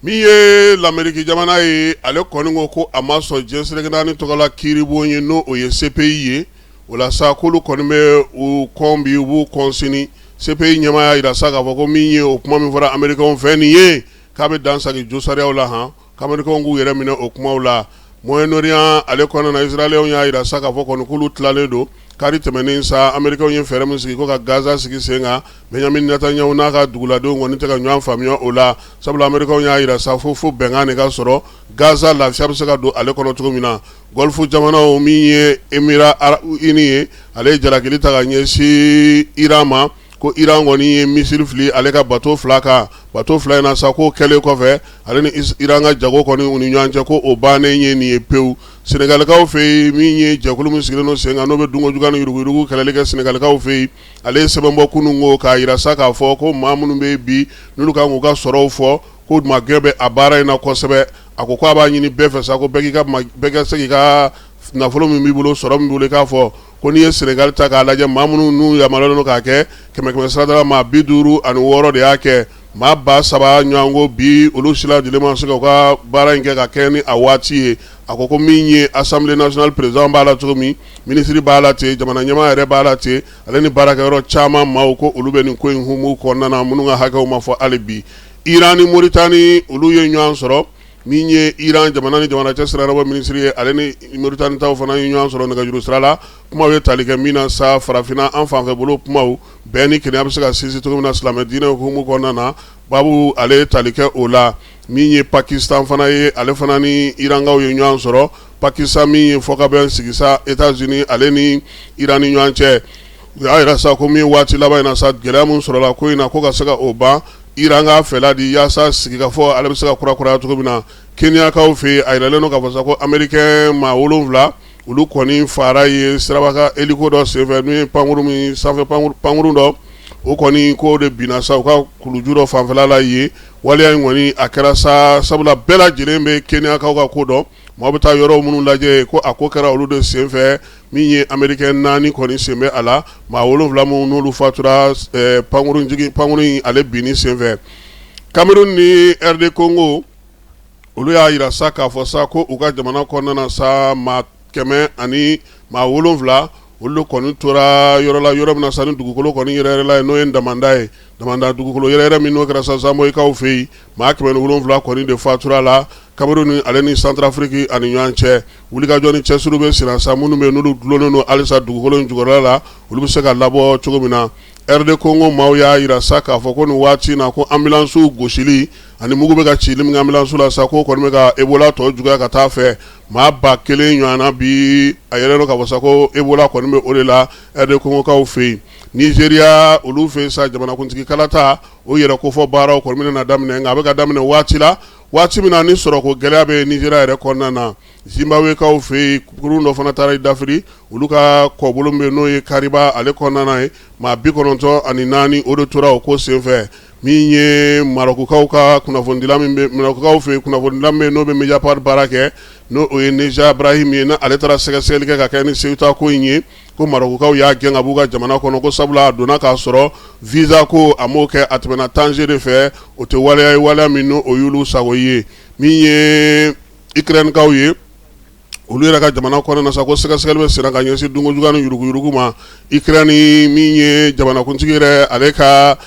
Min ye Lameriki jamana ye, ale kɔni ko ko a ma sɔn diɲɛ seleke naani tɔgɔla kiiribon ye, n'o o ye CPI ye. O la sa, k'olu kɔni bɛ u kɔn bi, u b'u kɔn sini. CPI ɲɛmaa y'a jira sa k'a fɔ ko min ye o kuma min fɔra Amerikɛnw fɛ nin ye, k'a bɛ dan sagi josariyaw la han, k'Amerikɛnw k'u yɛrɛ minɛ o kumaw la. Moyen-Orient ale kɔnɔna na, Israéliens y'a jira sa k'a fɔ kɔni k'olu tilalen don. Kari tɛmɛnen sa, Amerikɛnw ye fɛɛrɛ min sigi ko ka Gaza sigi sen kan, Benjamin Netanyahu n'a ka duguladenw kɔni tɛ ka ɲɔgɔn faamuya o la, sabula Amerikɛnw y'a jira sa fo fo bɛnkan de ka sɔrɔ Gaza lafiya bɛ se ka don ale kɔnɔ cogo min na. Golfe jamanaw, min ye Émirats arabes unis ye, ale ye jalakili ta ka ɲɛsin Iran ma, ko Iran kɔni ye missile fili ale ka bateau fila kan. Bateau fila in na sa, k'o kɛlen kɔfɛ, ale ni Iran ka jago kɔni u ni ɲɔgɔn cɛ, ko o bannen ye nin ye pewu. Senegalikaw fɛ yen, min ye jɛkulu min sigilen don sen kan, n'o bɛ dunko juguya ni yuruguyurugu kɛlɛli kɛ Senegalikaw fɛ yen, ale ye sɛbɛn bɔ kunun ko k'a jira sa k'a fɔ ko maa minnu bɛ bi, n'olu kan k'u ka sɔrɔw fɔ, ko magɛn bɛ a baara in na kosɛbɛ. A ko k'a b'a ɲini bɛɛ fɛ sa ko bɛɛ ka se k'i ka nafolo min b'i bolo, sɔrɔ min b'i bolo, i k'a fɔ. Ko n'i ye Senegal ta k'a lajɛ, maa minnu n'u yamaruyalen don k'a kɛ, kɛmɛ kɛmɛ sarada la, maa 56 de y'a kɛ. Maa 3000 ɲɔgɔnko bi, olu si lajɛlen ma se ka u ka baara in kɛ ka kɛ ni a waati ye. A ko ko min ye Assemblée nationale président b'a la cogo min, minisiri b'a la ten, jamana ɲɛmaa yɛrɛ b'a la ten, ale ni baarakɛyɔrɔ caman maaw, ko olu bɛ nin ko in hukumu kɔnɔna na, minnu ka hakɛw ma fɔ hali bi. Iran ni Mauritanie, olu ye ɲɔgɔn sɔrɔ. Min ye Iran jamana ni jamana cɛ sira minisiri ye, ale ni Mauritanie taw fana ye ɲɔgɔn sɔrɔ nɛgɛjuru sira la. Kumaw ye tali kɛ min na sa, farafinna an fanfɛ bolo kumaw, bɛn ni kelenya bɛ se ka sinsin cogo min na silamɛ diinɛ hukumu kɔnɔna na, baabu ale ye tali kɛ o la. Min ye Pakistan fana ye, ale fana ni Irankaw ye ɲɔgɔn sɔrɔ. Pakistan min ye fɔkabɛn sigi sa États-Unis ale ni Iran ni ɲɔgɔn cɛ, u y'a jira sa ko min waati laban in na sa, gɛlɛya min sɔrɔla ko in na, ko ka se ka o ban, Iran k'a fɛla di yaasa sigikafɔ ale bɛ se ka kurakuraya cogo min na. Kenyakaw fɛ yen, a yiralen don k'a fɔ sa ko Américain maa 7, olu kɔni fara ye siraba kan hélico dɔ senfɛ, n'o ye pankurun min sanfɛ pankurun dɔ, o kɔni k'o de binna sa u ka kuluju dɔ fanfɛla la yen. Waleya in kɔni a kɛra sa, sabula bɛɛ lajɛlen bɛ Kenyakaw ka ko dɔn, maaw bɛ taa yɔrɔ minnu lajɛ, ko a ko kɛra olu de senfɛ. Min ye Américain 4 kɔni sen bɛ a la, maa 7 minnu n'olu fatura pankurun jigin, pankurun in ale binni senfɛ. Cameroun ni RD Congo, olu y'a jira sa k'a fɔ sa ko u ka jamana kɔnɔna na sa, maa 107, olu kɔni tora yɔrɔ la, yɔrɔ min na sa ni dugukolo kɔni yɛrɛyɛrɛla ye, n'o ye damanda ye. Damanda dugukolo yɛrɛyɛrɛ min n'o kɛra sa Zanboyikaw fɛ yen, maa 107 kɔni de fatura la Cameroun ale ni Centrafrique ani ɲɔgɔn cɛ. Wulikajɔ ni cɛsiri bɛ senna sa, minnu bɛ n'olu dulonnen don halisa dugukolo in jukɔrɔla la, olu bɛ se ka labɔ cogo min na. RD Congo maaw y'a jira sa k'a fɔ ko nin waati in na, ko ambulance gosili ani mugu bɛ ka cili min kɛ ambulance la sa, k'o kɔni bɛ ka Ebola tɔ juguya ka taa fɛ. Maa 1000 ɲɔgɔnna bi, a yiralen don k'a fɔ sa ko Ebola kɔni bɛ o de la RD Congokaw fɛ yen. Nigeria, olu fɛ yen sa, jamanakuntigi kalata o yɛrɛ kofɔ baaraw kɔni bɛna daminɛ, nka a bɛ ka daminɛ waati la, waati min na ni sɔrɔko gɛlɛya bɛ Nigeria yɛrɛ kɔnɔna na. Zimbabwekaw fɛ yen, kurun dɔ fana taara i dafiri olu ka kɔbolo min bɛ n'o ye Kariba ale kɔnɔna na ye, maa 94, o de tora o ko senfɛ. Min ye Marɔkukaw ka kunnafonidila min bɛ Marɔkukaw fɛ yen, kunnafonidila min bɛ n'o bɛ Mediapart baara kɛ, n'o o ye Nezha Brahim ye, n'ale taara sɛgɛsɛgɛli kɛ ka kɛ ni Ceuta ko in ye, ko Marɔkukaw y'a gɛn ka b'u ka jamana kɔnɔ, ko sabula a donna k'a sɔrɔ visa ko a m'o kɛ, a tɛmɛna Tanger de fɛ. O tɛ waleya ye, waleya min n'o y'olu sago ye. Min ye Ukrainekaw ye, olu yɛrɛ ka jamana kɔnɔna na sa, ko sɛgɛsɛgɛli bɛ senna ka ɲɛsin dunko juguya ni yuruguyurugu ma Ukraine. Min ye jamanakuntigi yɛrɛ ale ka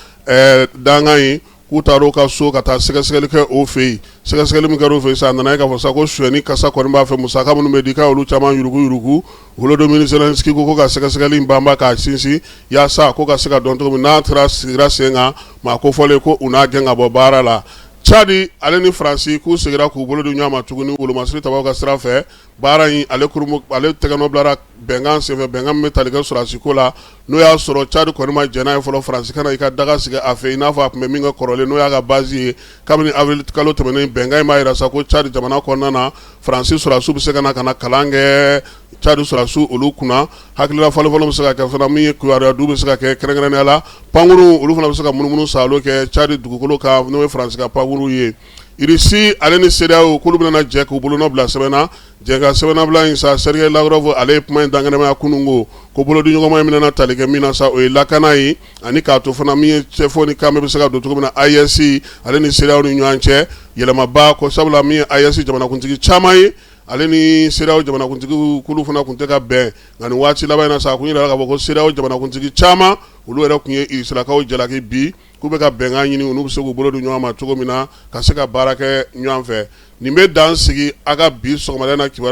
dankan ye, k'u taara u ka so ka taa sɛgɛsɛgɛli kɛ o fɛ yen. Sɛgɛsɛgɛli min kɛra o fɛ yen sa, a nana ye k'a fɔ sa ko sonyɛni kasa kɔni b'a fɛ, musaka minnu bɛ di k'a olu caman yuruguyurugu. Volodymyr Zelensky ko ka sɛgɛsɛgɛli in banba k'a sinsin yaasa ko ka se ka dɔn cogo min n'a taara sigira sen kan, maa kofɔlen ko u n'a gɛn ka bɔ baara la. Tchad ale ni Faransi k'u seginna k'u bolo di ɲɔgɔn ma tuguni wolomasiri tabaw ka sira fɛ. Baara in ale ale tɛgɛnɔ bilara bɛnkan senfɛ, bɛnkan min bɛ tali kɛ sɔrɔdasi ko la, n'o y'a sɔrɔ Tchad kɔni ma jɛn n'a ye fɔlɔ Faransi ka na i ka daga sigi a fɛ, i n'a fɔ a tun bɛ min kɛ kɔrɔlen, n'o y'a ka base ye kabini avril kalo tɛmɛnen. Bɛnkan in b'a jira sa ko Tchad jamana kɔnɔna na, Faransi sɔrɔdasiw bɛ se ka na kalan kɛ Tchad sɔrɔdasiw olu kunna. Hakilila fɔlɔfɔlɔ bɛ se ka kɛ fana min ye, kibaruya du bɛ se ka kɛ, kɛrɛnkɛrɛnnenya la pankurun, olu fana bɛ se ka munumunu saalo kɛ Tchad dugukolo kan, n'o ye Faransi ka pankurun ye. Irisi ale ni CEDEAO k'olu bɛna jɛ k'u bolonɔ bila sɛbɛn na. Jɛnkan sɛbɛnnabila in sa, Sergei Lavrov ale ye kuma in dankɛnɛmaya kunun ko bolodiɲɔgɔnma in bɛna tali kɛ min na sa, o ye lakana ye, ani k'a to fana min ye cɛfɔ ni kanbɛn bɛ se ka don cogo min na AES ale ni CEDEAO ni ɲɔgɔn cɛ yɛlɛmaba ko, sabula min ye AES jamanakuntigi caman ye, ale ni CEDEAO jamanakuntigi k'olu fana tun tɛ ka bɛn. Nka nin waati laban in na sa, a kun yirala k'a fɔ ko CEDEAO jamanakuntigi caman, olu yɛrɛ tun ye Irisilakaw jalaki bi k'u bɛ ka bɛnkan ɲini, olu bɛ se k'u bolo di ɲɔgɔn ma cogo min na ka se ka baara kɛ ɲɔgɔn fɛ. Nin bɛ dan sigi a ka bi sɔgɔmada in na kibaru.